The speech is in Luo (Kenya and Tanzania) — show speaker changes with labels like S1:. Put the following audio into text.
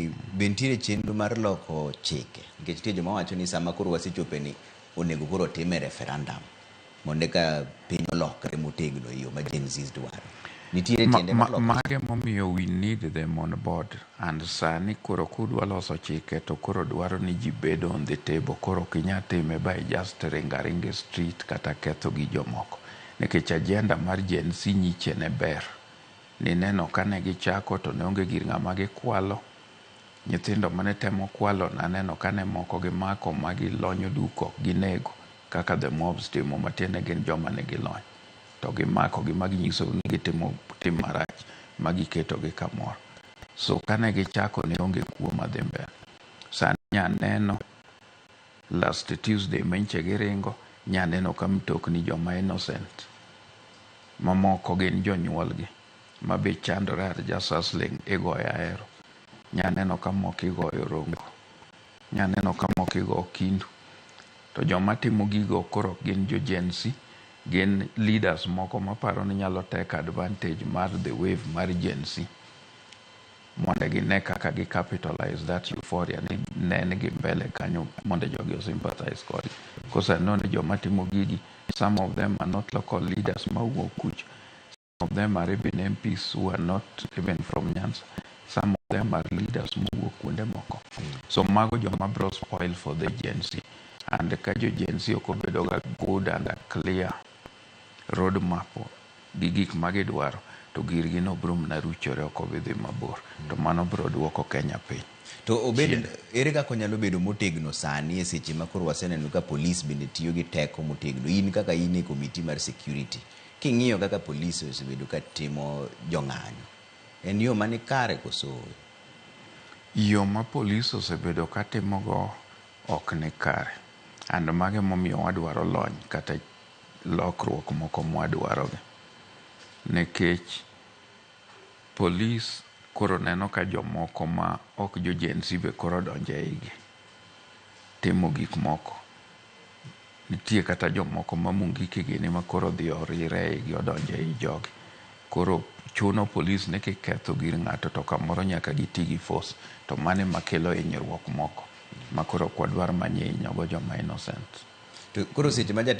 S1: Be nitiere chenro mar loko chike? Nikech nitie joma wacho ni sama koro wasechope ni onego koro time referendum mondo eka piny olokre motegno e yo ma Gen Z dwaro. Nitiere tiende mar loko
S2: Mage momiyo we need them on board, and sani koro kudwa loso chike to koro dwaro ni ji bedo on the table. Koro ok inyal time by just ringo aringa e street kata ketho gi jomoko, nikech agenda mar Gen Z nyiche ne ber. Nineno kane gichako to ne onge gir ng'ama gikwalo. Nyithindo mane temo kwalo, naneno kane moko gimako ma gilonyo duk, ok ginego kaka the mobs timo, matiende gin joma nigi lony to gimako gi ma ginyiso ni gitimo tim marach ma giketogi kamoro. So kane gichako ne onge kuo madhi mbele. Sani nyaneno last Tuesday menche giringo, nyaneno ka mtokni joma innocent mamoko gin jonyuolgi ma be chandore are just hustling igoyo ahero. Nyaneno ka moko igoyo Rongo, nyaneno ka moko igo Kindu. To joma timo gigo koro ok gin jo Gen Z, gin leaders moko maparo ni nyalo take advantage mar the wave mar Gen Z mondo gine kaka gi capitalize that euphoria ni ne gi mbele kanyo mondo jogi o sympathize kodgi. Kosa no ni joma timo gigi, some of them are not local leaders mawuok kucho. Some of them are even MPs who are not even from Nyanza. Some of them are leaders mowuok kuonde moko. So mago joma bro spoil for the Gen Z. And ka jo Gen Z ok obedo ga good and a clear road map gi gik ma gidwaro, to girgi no bro mana ruchore, ok obi dhi mabor, to mano bro duoko Kenya piny.
S1: To obed ere kaka onyalo bedo motegno sani e seche ma koro waseneno ka polis bende tiyo gi teko motegno? In kaka in e komiti mar security, king'iyo kaka polis osebedo ka timo jong'anyo, en yo mani kare koso?
S2: Yo ma polis osebedo ka timogo ok ni kare, and mago emomiyo wadwaro lony kata lokruok moko mwadwarogi, nikech polis koro neno ka jomoko ma ok jo Gen Z be koro donjo e igi timo gik moko. Nitie kata jomoko ma Mungiki gini ma koro odhi orire e igi, odonjo ei jogi. Koro chuno polis ni kiketho gir ng'ato to kamoro nyaka giti gi force, to mano ema kelo hinyruok moko ma koro ok wadwar manyo hinyogo joma innocent.
S1: To koro seche ma jatend